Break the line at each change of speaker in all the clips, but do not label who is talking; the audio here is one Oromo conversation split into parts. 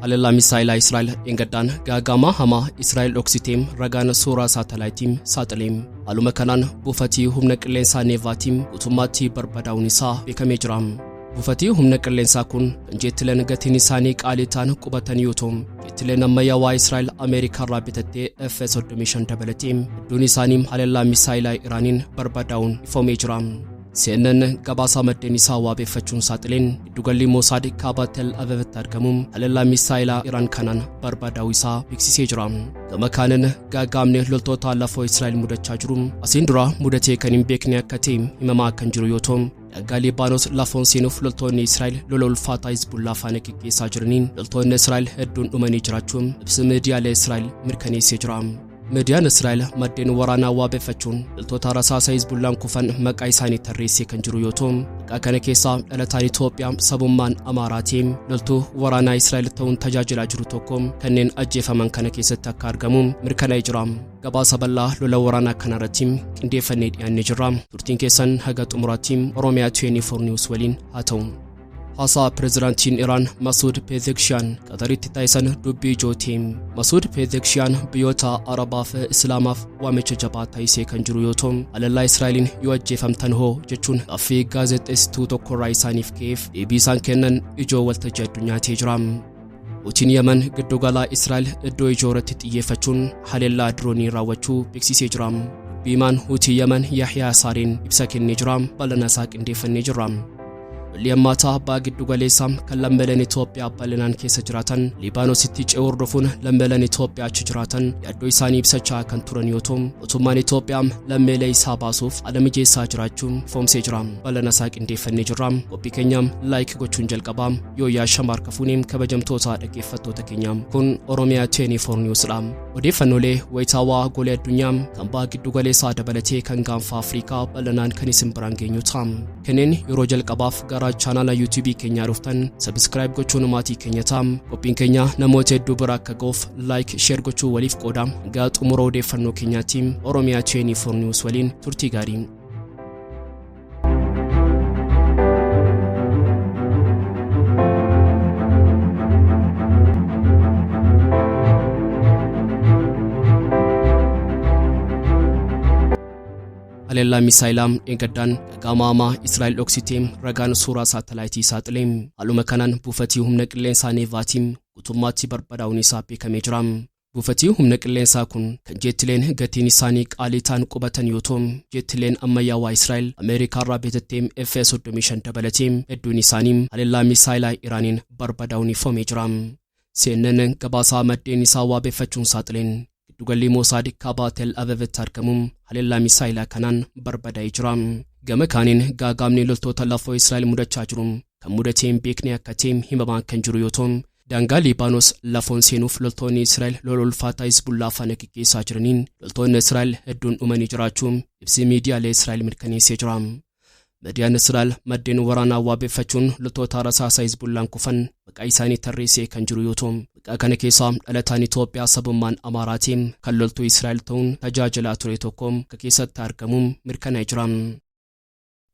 Haleellaa misaayilaa Israa'el dheengaddaan gaaga'ama hamaa Israa'el dhoksiteem ragaan suuraa saatalaayitiin saaxileem. Haaluma kanaan buufatii humna qilleensaa Neevaatiim guutummaatti barbadaa'uun isaa beekamee jira. Buufatii humna qilleensaa kun kan jeettileen gatiin isaanii qaalii ta'an qubatan yoo ta'u, jeettileen ammayyaawaa Israa'el Ameerikaarraa bitattee F-35 dabalatee hedduun isaanii haleellaa misaayilaa Iraaniin barbadaa'uun ifoomee jira. CNN gabaasaa maddeen isaa waabeeffachuun saaxileen giddugalli Mosaad kaaba Tel Avivitti argamu haleellaa misaayilaa Iraan kanaan barbadaa'uu isaa beeksisee jira. Gama kaaniin gaaga'amni loltoota lafoo Israa'el mudachaa jiru asiin dura mudatee kan hin beekne akka ta'e himamaa kan jiru yoo ta'u, daangaa Liibaanos lafoon seenuuf loltoonni Israa'el lola ulfaataa Hizbullaa faana geggeessaa jiraniin loltoonni Israa'el hedduun dhumanii jiraachuun ibsa miidiyaalee Israa'el mirkaneessee jira. Miidiyaan Israa'el maddeen waraanaa waabeeffachuun loltoota rasaasa Hizbullaan kufan maqaa isaanii tarreessee kan jiru yoo ta'u, maqaa kana keessaa dhalataan Itoophiyaa sabummaan Amaaraatiin loltuu waraanaa Israa'el ta'uun tajaajilaa jiru tokko kanneen ajjeefaman kana keessatti akka argamu mirkanaa'ee jira. Gabaasa bal'aa lola waraanaa kanarratti qindeeffannee dhiyaannee jirra. Turtiin keessan haga xumuraatti Oromiyaa 24 News waliin haa ta'u. Haasaa pirezidaantiin Iraan Masuud Pezeshkian Qataritti taasisan dubbii ijootii. Masuud Pezeshkian biyyoota Arabaa fi Islaamaaf waamicha jabaa taasisee kan jiru yoo ta'u, haleellaa Israa'eliin yoo ajjeefamtan hoo jechuun gaaffii gaazexeessituu tokkorraa isaaniif ka'eef deebii isaan kennan ijoo waltajjii addunyaa ta'ee jira. Huutiin Yemen giddugalaa Israa'el iddoo ijoo irratti xiyyeeffachuun haleellaa diroonii raawwachuu beeksisee jira. Dubbiimaan Huutii Yemen Yahyaa Saariin ibsa kennee jira. Bal'ina isaa qindeeffannee jirra. Lolli hammaataa ba'a giddu galeessaa kan lammiileen Itoophiyaa bal'inaan keessa jiraatan Libaanoositti ce'uu hordofuun lammiileen Itoophiyaa achi jiraatan yaaddoo isaanii ibsachaa kan turan yoo ta'u, mootummaan Itoophiyaa lammiilee isaa baasuuf haala mijeessaa jiraachuu ifoomsee jira. Bal'ina isaa qindeeffannee jirra. Qophii keenya like gochuun jalqabaa. Yoo yaa shamaar kafuuniin kabajamtoota dhaggeeffattoota keenya, kun Oromiyaa 24 News dha. Odeeffannoolee wayitaawaa golee addunyaa kan ba'a giddu galeessaa dabalatee kan gaanfa Afrikaa bal'inaan kan isin biraan geenyu ta'a. Kanneen yeroo jalqabaaf gara chaanaala YouTube keenyaa dhuftan subscribe gochuun maatii keenya ta'a. Qophiin keenya namoota hedduu bira akka ga'uuf like, share gochuu waliif qooda. Hanga xumura odeeffannoo keenyaatti Oromiyaa 24 News waliin turtii gaarii. Haleellaa misaayilaa dheengaddaan gaaga'ama hamaa Israa'el dhoksitee ragaan suuraa saatalaayitii saaxile. Haaluma kanaan buufatii humna qilleensaa Neevaatiin guutummaatti barbadaa'uun isaa beekamee jira. Buufatii humna qilleensaa kun kan jeettileen gatiin isaanii qaalii ta'an qubatan yoo ta'u, jeettileen ammayyaawaa Israa'el Ameerikaarraa bitattee F-35 dabalatee hedduun isaanii haleellaa misaayilaa Iraaniin barbadaa'uun ifoomee jira. CNN gabaasaa maddeen isaa waabeeffachuun saaxileen giddugalli Mosaad kaaba Tel Avivitti argamu haleellaa misaayilaa kanaan barbadaa'ee jira. Gama kaaniin gaaga'amni loltoota lafoo Israa'el mudachaa jiru kan mudatee hin beekne akka ta'e himamaa kan jiru yoo ta'u, daangaa Liibaanos lafoon seenuuf loltoonni Israa'el lola ulfaataa Hizbullaa faana geggeessaa jiraniin loltoonni Israa'el hedduun dhumanii jiraachuu ibsi miidiyaalee Israa'el mirkaneessee jira. Miidiyaan Israa'el maddeen waraanaa waabeeffachuun loltoota rasaasa Hizbullaan kufan maqaa isaanii tarreessee kan jiru yoo ta'u, maqaa kana keessaa dhalataan Itoophiyaa sabummaan Amaaraatiin kan loltuu Israa'el ta'uun tajaajilaa ture tokko akka keessatti argamu mirkanaa'ee jira.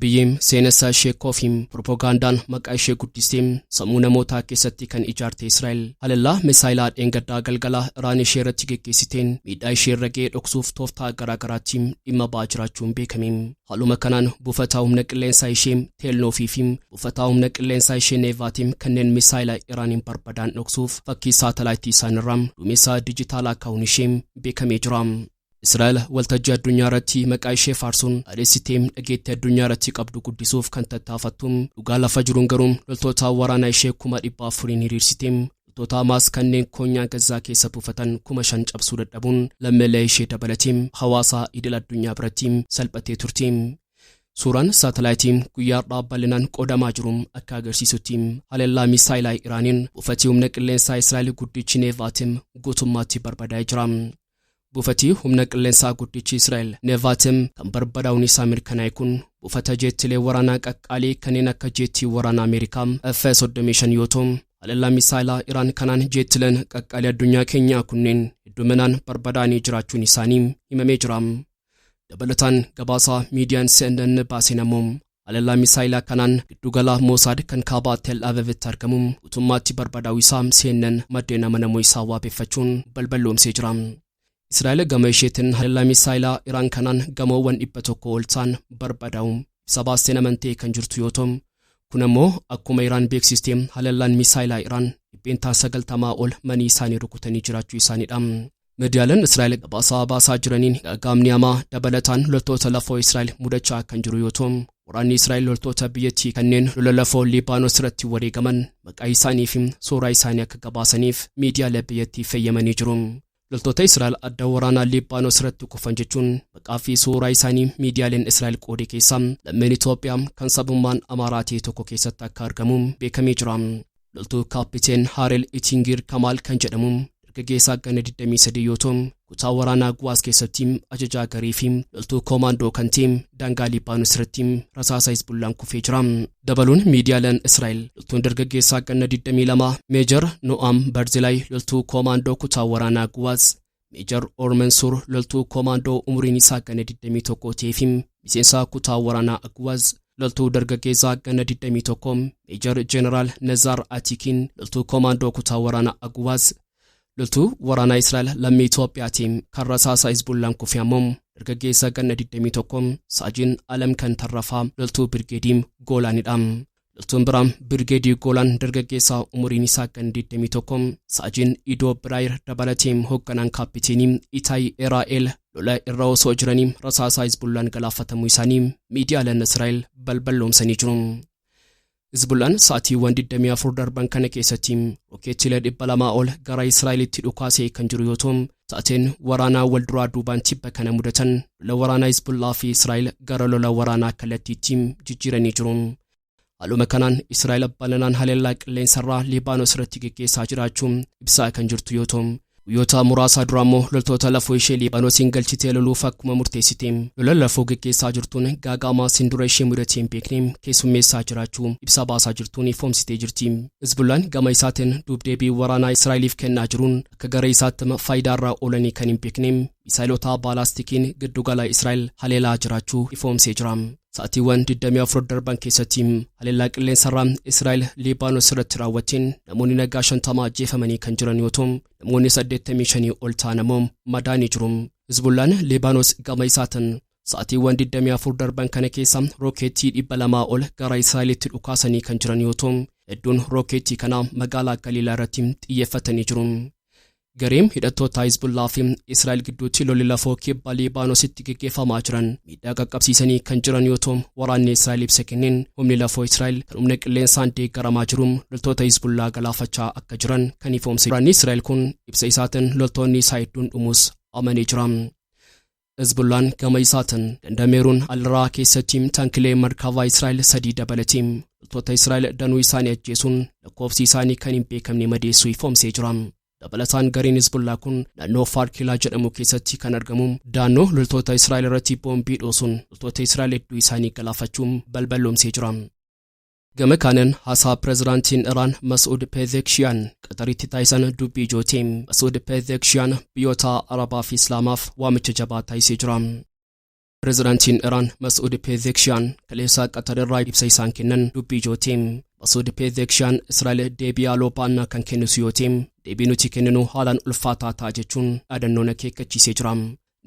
Biyyi seenessa sheekoo fi propagaandaan maqaa ishee guddistee sammuu namootaa keessatti kan ijaarte Israa'el haleellaa misaayilaa dheengaddaa galgala Iraan ishee irratti geggeessiteen miidhaa ishee irra ga'ee dhoksuuf tooftaa garaagaraatti dhimma ba'aa jiraachuun beekame. Haaluma kanaan buufataa humna qilleensaa ishee Teelnoofii fi buufataa humna qilleensaa ishee Neevaatiin kanneen misaayila Iraaniin barbadaan dhoksuuf fakkii saatalaayitii isaanirraa duumessa dijitaalaa kaa'uun ishee beekamee jira. Israa'el waltajjii addunyaa irratti maqaa ishee faarsuun dhaadhessitee dhageettii addunyaa irratti qabdu guddisuuf kan tattaafattu, dhugaa lafa jiruun garuu loltoota waraanaa ishee 400,000 hiriirsitee loltoota Hamaas kanneen koonyaa Gazaa keessa buufatan 5,000 cabsuu dadhabuun lammiilee ishee dabalatee hawaasa idil addunyaa biratti salphattee turte. Suuraan saatalaayitii guyyaa har'aa bal'inaan qoodamaa jiru akka agarsiisutti haleellaa misaayilaa Iraaniin buufatii humna qilleensaa Israa'el guddichi Neevaatim guutummaatti barbadaa'ee jira. Buufatii humna qilleensaa guddichi Israa'el Neevaatim kan barbadaa'uun isaa mirkanaa'e kun buufata jeettilee waraanaa qaqqaalii kanneen akka jeettii waraanaa Ameerikaa F-35 yoo ta'u, haleellaa misaayilaa Iraan kanaan jeettileen qaqqaalii addunyaa keenyaa kunneen hedduminaan barbadaa'anii jiraachuun isaanii himamee jira. Dabalataan gabaasaa miidiyaan CNN baaseen ammoo Haleellaa misaayilaa kanaan giddugala Moosaad kan kaabaa Tel Avivitti argamu guutummaatti barbadaa'uu isaa CNN maddeen amanamoo isaa waabeffachuun balballoomsee jira. Israa'el gama isheetiin haleellaa misaayilaa Iraan kanaan gamoowwan 100 ol ta'an barbadaa'uu ibsa baasteen amantee kan jirtu yoo ta'u, kun ammoo akkuma Iraan beeksistee haleellaan misaayilaa Iraan 90% ol manii isaanii rukutanii jiraachuu isaaniidha. Miidiyaaleen Israa'el gabaasaa baasaa jiraniin gaaga'amni hamaa dabalataan loltoota lafoo Israa'el mudachaa kan jiru yoo ta'u, waraanni Israa'el loltoota biyyattii kanneen lola lafoo Liibaanos irratti wareegaman maqaa isaanii fi suuraa isaanii akka gabaasaniif miidiyaalee biyyattii fayyamanii jiru. Loltoota Israa'el adda waraanaa Liibaanos irratti kufan jechuun maqaa fi suuraa isaanii miidiyaaleen Israa'el qoode keessaa lammeen Itoophiyaa kan sabummaan Amaaraa ta'e tokko keessatti akka argamu beekamee jira. Loltuu Kaappiteen Haarel Itingir Kamaal kan jedhamu dargaggeessaa ganna 23 yoo ta'u, kutaa waraanaa Guwaas keessatti ajajaa garee fi loltuu koomaandoo kan ta'e daangaa Liibaanos irratti rasaasa Hizbullaan kufee jira. Dabaluun miidiyaaleen Israa'el loltuun dargaggeessaa ganna 22 Meejar No'aam Barzilaay loltuu koomaandoo kutaa waraanaa Guwaas, Meejar Ormensuur loltuu koomaandoo umuriin isaa ganna 21 ta'ee fi miseensa kutaa waraanaa Guwaas, loltuu dargaggeessaa ganna 21 Meejar Jeneraal Nazaar Atikiin loltuu koomaandoo kutaa waraanaa Guwaas, loltuu waraanaa Israa'el lammii Itoophiyaatiin kan rasaasa Hizbullaan kufe ammoo dargaggeessa ganna 21 Saajin Alam kan Tarrafaa loltuu Birgeedii Goolaanidha. Loltuun biraa Birgeedii Goolaan dargaggeessa umuriin isaa ganna 21 Saajin Idoo Biraayir dabalatee hoogganaan kaappiteenii Itaay Eraa'el lola irra osoo jiranii rasaasa Hizbullaan galaafatamuu isaanii miidiyaaleen Israa'el balballoomsanii jiru. Hizbullaan sa'aatiiwwan 24 darban kana keessatti rookeettiilee 200 ol gara Israa'elitti dhukaasee kan jiru yoo ta'u, taateen waraanaa wal duraa duubaan tibba kana mudatan lola waraanaa Hizbullaa fi Israa'el gara lola waraanaa kallattiitti jijjiiranii jiru. Haaluma kanaan Israa'el bal'inaan haleellaa qilleensarraa Liibaanos irratti geggeessaa jiraachuu ibsaa kan jirtu yoo ta'u, guyyoota muraasaa dura immoo loltoota lafoo ishee Liibaanosiin galchitee loluuf akkuma murteessite lola lafoo geggeessaa jirtuun gaaga'amaa sin dura ishee mudatee hin beekne keessummeessaa jiraachuu ibsa baasaa jirtuun ifoomsitee jirti. Hizbullaan gama isaatiin dubdeebii waraanaa Israa'eliif kennaa jiruun akka gara isaatti faayidaarraa oolanii kan hin beekne misaayilota baalaastikiin giddugala Israa'el haleelaa jiraachuu ifoomsee jira. Sa'aatiiwwan 24 darban keessatti haleellaa qilleensarraa Israa'el Liibaanos irratti raawwatteen namoonni nagaa 50 ajjeefamanii kan jiran yoo ta'u, namoonni 85 ol ta'an ammoo madaanii jiru. Hizbullaan Liibaanos gama isaatiin sa'aatiiwwan 24 darban kana keessa rookeettii 200 ol gara Israa'elitti dhukaasanii kan jiran yoo ta'u, hedduun rookeettii kanaa magaalaa Galiilaa irratti xiyyeeffatanii jiru. Gareen hidhattoota Hizbullaa fi Israa'el gidduutti lolli lafoo kibba Liibaanositti geggeeffamaa jiran miidhaa qaqqabsiisanii kan jiran yoo ta'u, waraanni Israa'el ibsa kenneen humni lafoo Israa'el kan humna qilleensaan deeggaramaa jiru loltoota Hizbullaa galaafachaa akka jiran kan ifoomse. Waraanni Israa'el kun ibsa isaatiin loltoonni isaa hedduun dhumuus amanee jira. Hizbullaan gama isaatiin ganda Meeruun Alraa keessatti taankilee markabaa Israa'el 3 dabalatee loltoota Israa'el danuu isaanii ajjeesuun lakkoofsi isaanii kan hin beekamne madeessuu ifoomsee jira. Dabalataan gareen Hizbullaa kun naannoo Faarkilaa jedhamu keessatti kan argamu daannoo loltoota Israa'el irratti boombii dhoosuun loltoota Israa'el hedduu isaanii galaafachuun balballoomsee jira. Gama kaaniin haasaa pirezidaantiin Iraan Mas'uud Pezeshkiyan Qaxaritti taasisan dubbii ijooti. Mas'uud Pezeshkiyan biyyoota Arabaa fi Islaamaaf waamicha jabaa taasisee jira. Pirezidaantiin Iraan Mas'uud Pezeshkiyan kaleessa Qaxar irraa ibsa isaan kennan dubbii ijooti. Mas'uud Pezeshkiyan Israa'el deebii haaloo ba'annaa kan kennisu yoo ta'e, deebii nuti kenninu haalaan ulfaataa ta'a jechuun dhaadannoon akeekkachiisee jira.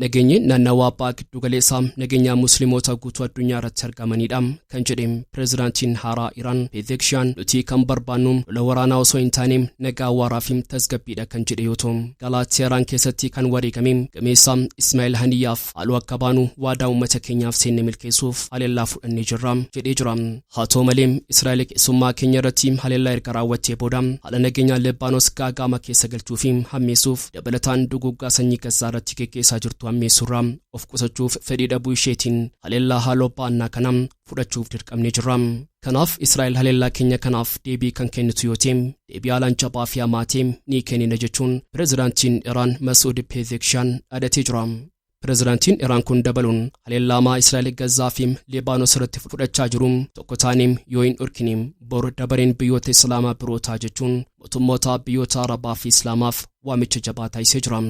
Nageenyi naannawaa ba'a giddugaleessaa nageenya musliimoota guutuu addunyaa irratti argamanidha kan jedhe pirezidaantiin haaraa Iraan Pezeshkiyan nuti kan barbaannu lola waraanaa osoo hin taane nagaa waaraa fi tasgabbiidha kan jedhe yoo ta'u, magaalaa Teheraan keessatti kan wareegame gameessa Ismaa'il Haniyyaaf haaloo akka baanu waadaa uummata keenyaaf seenne milkeessuuf haleellaa fudhannee jirra jedhee jira. Haa ta'u malee Israa'el keessummaa keenya irratti haleellaa erga raawwattee booda haala nageenyaa Liibaanos gaaga'ama keessa galchuu fi hammeessuuf dabalataan duguuggaa sanyii Gazzaa irratti geggeessaa jirtu hammeessuurraa of qusachuuf fedhii dhabuu isheetiin haleellaa haaloo ba'annaa kana fudhachuuf dirqamnee jirra. Kanaaf Israa'el haleellaa keenya kanaaf deebii kan kennitu yoo ta'e deebii haalaan jabaa fi hamaa ta'e ni kennina jechuun pirezidaantiin Iraan Mas'uud Pezeshkiyan dhaadatee jira. Pirezidaantiin Iraan kun dabaluun haleellaa hamaa Israa'el Gazzaa fi Liibaanos irratti fudhachaa jiru tokko taanee yoo hin dhorkine bor dabareen biyyoota Islaamaa biroo ta'a jechuun mootummoota biyyoota Arabaa fi Islaamaaf waamicha jabaa taasisee jira.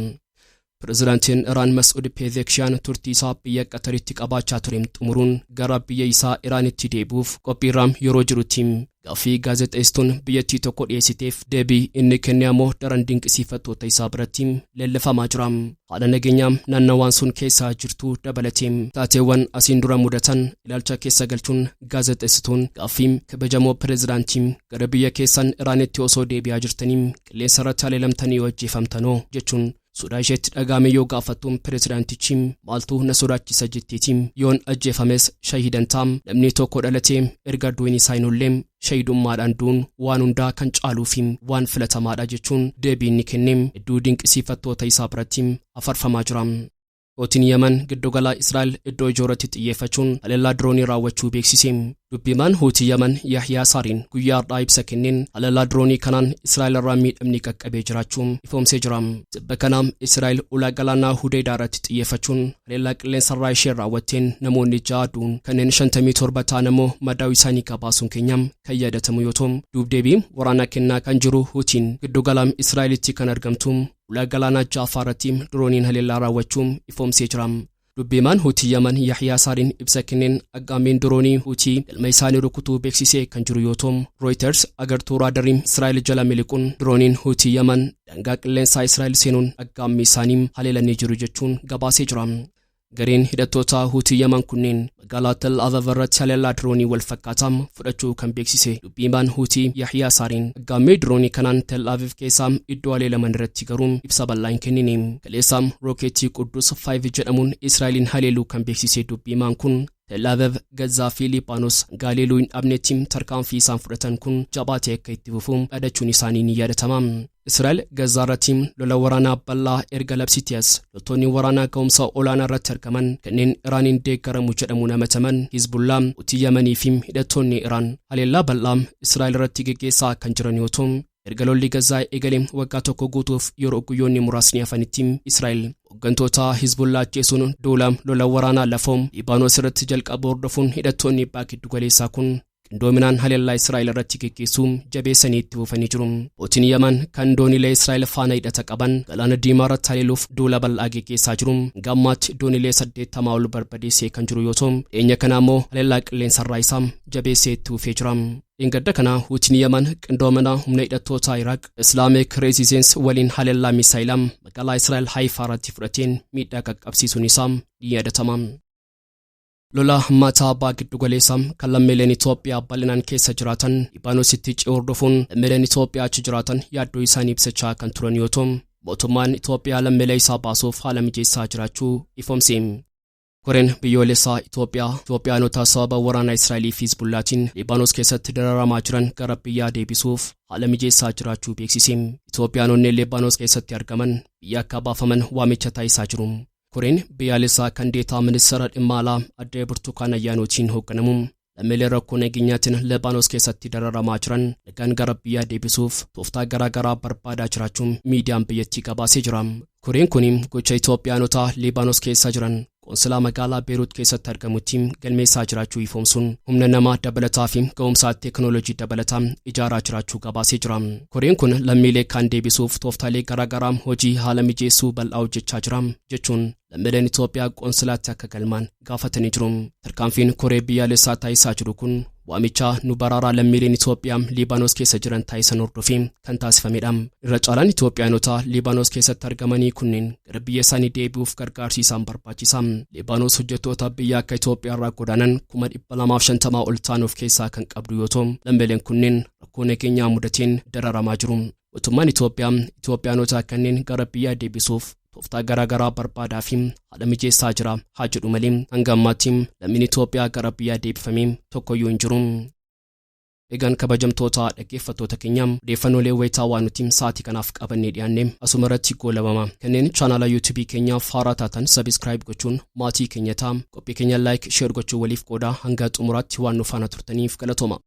Pirezidaantiin Iraan Mas'uud Pezeshkiyan turtii isaa biyya Qataritti qabaachaa ture xumuruun gara biyya isaa Iraanitti deebi'uuf qophiirra yeroo jirutti, gaaffii gaazexeessituun biyyattii tokko dhiyeessiteef deebii inni kenne ammoo daran dinqisiifattoota isaa biratti leellifamaa jira. Haala nageenyaa naannawaan sun keessa jirtu dabalatee taateewwan asiin dura mudatan ilaalcha keessa galchuun, gaazexeessituun gaaffii "Kabajamoo pirezidaantii, gara biyya keessan Iraanitti osoo deebi'aa jirtanii qilleensa irratti haleelamtanii yoo ajjeefamtanoo?" jechuun sodaa isheetti dhaga'ame yoo gaafattuun, pirezidaantichi "Maaltu na sodaachisa jetteeti? Yoon ajjeefames shahiidan ta'a. Namni tokko dhalatee erga du'in isaa hin oollee shahidummaadhaan du'uun waan hundaa kan caaluu fi waan filatamaadha" jechuun deebii inni kenne hedduu dinqisiifattoota isaa biratti afarfamaa jira. Hootiin Yemen giddugala Israa'el iddoo ijoo irratti xiyyeeffachuun haleellaa diroonii raawwachuu beeksise. Dubbimaan Hootii Yemen Yahyaa Saariin guyyaa har'aa ibsa kenneen haleellaa diroonii kanaan Israa'el irraa miidhamni qaqqabee jiraachuu ifoomsee jira. Tibba kana Israa'el ulaa galaanaa Hudeydaa irratti xiyyeeffachuun haleellaa qilleensarraa isheen raawwatteen namoonni 6 du'uun, kanneen 57 ta'an ammoo madaa'uu isaanii gabaasuun keenya kan yaadatamu yoo ta'u, duubdeebii waraanaa kennaa kan jiru Huutiin giddugala Israa'elitti kan argamtu ulaa galaanaa Jaafaa irratti dirooniin haleellaa raawwachuu ifoomsee jira. Dubbimaan Huutii Yaman Yahyaa Saariin ibsa kenneen aggaammiin diroonii Huutii galma isaanii rukutuu beeksisee kan jiru yoo ta'u, Reuters agartuu raadarii Israa'el jala miliquun dirooniin Huutii Yaman daangaa qilleensaa Israa'el seenuun aggaammii isaanii haleelanii jiru jechuun gabaasee jira. Gareen hidhattoota Huutii Yaman kunneen magaalaa Tel Aviv irratti haleellaa diroonii wal fakkaataa fudhachuu kan beeksise dubbiimaan Huutii Yahyaa Saariin, aggaammii diroonii kanaan Tel Aviv keessaa iddoo haleelaman irratti garuu ibsa bal'aa hin kennine. Kaleessa rookeetii Quddus 5 jedhamuun Israa'eliin haleeluu kan beeksise dubbiimaan kun, Tel Aviv, Gazaa fi Liibaanos hanga haleeluu hin dhabnetti tarkaanfii isaan fudhatan kun jabaatee akka itti fufu dhaadachuun isaanii ni yaadatama. Israa'el Gazaa irratti lola waraanaa bal'aa erga labsitee as, loltoonni waraanaa ga'umsa olaanaa irratti argaman kanneen Iraaniin deeggaramu jedhamuun amataman Hizbullaa, Hutii Yamanii fi hidhattoonni Iraan haleellaa bal'aa Israa'el irratti geggeessaa kan jiran yoo ta'u, erga lolli Gazaa eegalee waggaa tokko guutuuf yeroo guyyoonni muraasni hafanitti, Israa'el hooggantoota Hizbullaa ajjeesuun duula lola waraanaa lafoo Liibaanos irratti jalqabu hordofuun, hidhattoonni baha giddu galeessaa kun qindoominaan haleellaa Israa'el irratti geggeessuu jabeessanii itti fufanii jiru. Huutiin Yaman kan doonilee Israa'el faana hidhata qaban galaana Diimaa irratti haleeluuf duula bal'aa geggeessaa jiru. Hanga ammaatti doonilee 80 ol barbadeessee kan jiru yoo ta'u, dhiyeenya kana immoo haleellaa qilleensarraa isaa jabeessee itti fufee jira. Dheengadda kana Huutiin Yaman qindoomina humna hidhattoota Iraaq Islamic Resistance waliin haleellaa misaayilaa magaalaa Israa'el Haifaa irratti fudhateen miidhaa qaqqabsiisuun isaa ni yaadatama. Lola hammaataa baha giddu galeessa kan lammiileen Itoophiyaa bal'inaan keessa jiraatan Libaanoositti ce'uu hordofuun, lammiileen Itoophiyaa achi jiraatan yaaddoo isaanii ibsachaa kan turan yoo ta'u, mootummaan Itoophiyaa lammiilee isaa baasuuf haala mijeessaa jiraachuu ifoomse. Koreen biyyoolessaa Itoophiyaa Itoophiyaanota sababa waraana Israa'elii fi Hizbullaatiin Libaanoos keessatti dararamaa jiran gara biyyaa deebisuuf haala mijeessaa jiraachuu beeksise. Itoophiyaanonni Libaanoos keessatti argaman biyya akka baafaman waamicha taasisaa jiru. Koreen biyyaalessaa kan deetaa ministeera dhimma alaa addee Burtukaan Ayyaanootiin hoogganamu lammiilee rakkoo nageenyaatiin Libaanoos keessatti dararamaa jiran nagaan gara biyyaa deebisuuf tooftaa garaa garaa barbaadaa jiraachuun miidiyaan biyyattii gabaasee jira. Koreen kun gocha Itoophiyaanota Libaanoos keessa jiran qoonsilaa magaalaa Beeruut keessatti argamutti galmeessaa jiraachuu ifoomsuun, humna namaa dabalataa fi ga'umsaa teekinooloojii dabalataa ijaaraa jiraachuu gabaasee jira. Koreen kun lammiilee kaan deebisuuf tooftaalee garaa garaa hojii haala mijeessuu bal'aa hojjechaa jira jechuun lammiileen Itoophiyaa qoonsilaatti akka galmaan gaafatanii jiru. Tarkaanfiin koree biyyaalessaa taasisaa jiru kun waamicha nu baraaraa lammiileen Itoophiyaa Liibaanos keessa jiran taasisan hordofee kan taasifamedha. Irra caalaan Itoophiyaanota Liibaanos keessatti argamanii kunneen gara biyya isaanii deebi'uuf gargaarsi isaan barbaachisa. Liibaanos hojjettoota biyya akka Itoophiyaa irraa godaanan 250,000 ol ta'an of keessaa kan qabdu yoo ta'u, lammiileen kunneen rakkoo nageenyaa mudateen dararamaa jiru. Mootummaan Itoophiyaa Itoophiyaanota kanneen gara biyyaa deebisuuf tooftaa garaa garaa barbaadaa fi haala mijeessaa jira haa jedhu malee, hanga ammaatti lammiin Itoophiyaa gara biyyaa deebifamee tokkoyyuu hin jiru. Egaan kabajamtoota dhaggeeffattoota keenya, odeeffannoolee wayitaa waan nuti sa'aatii kanaaf qabannee dhiyaanne asuma irratti goolabama. Kanneen chaanaala YouTubeii keenyaaf haaraa taatan subscribe gochuun maatii keenya ta'a. Qophii keenya like, share gochuun waliif qooda. Hanga xumuraatti waan nu faana turtaniif galatooma.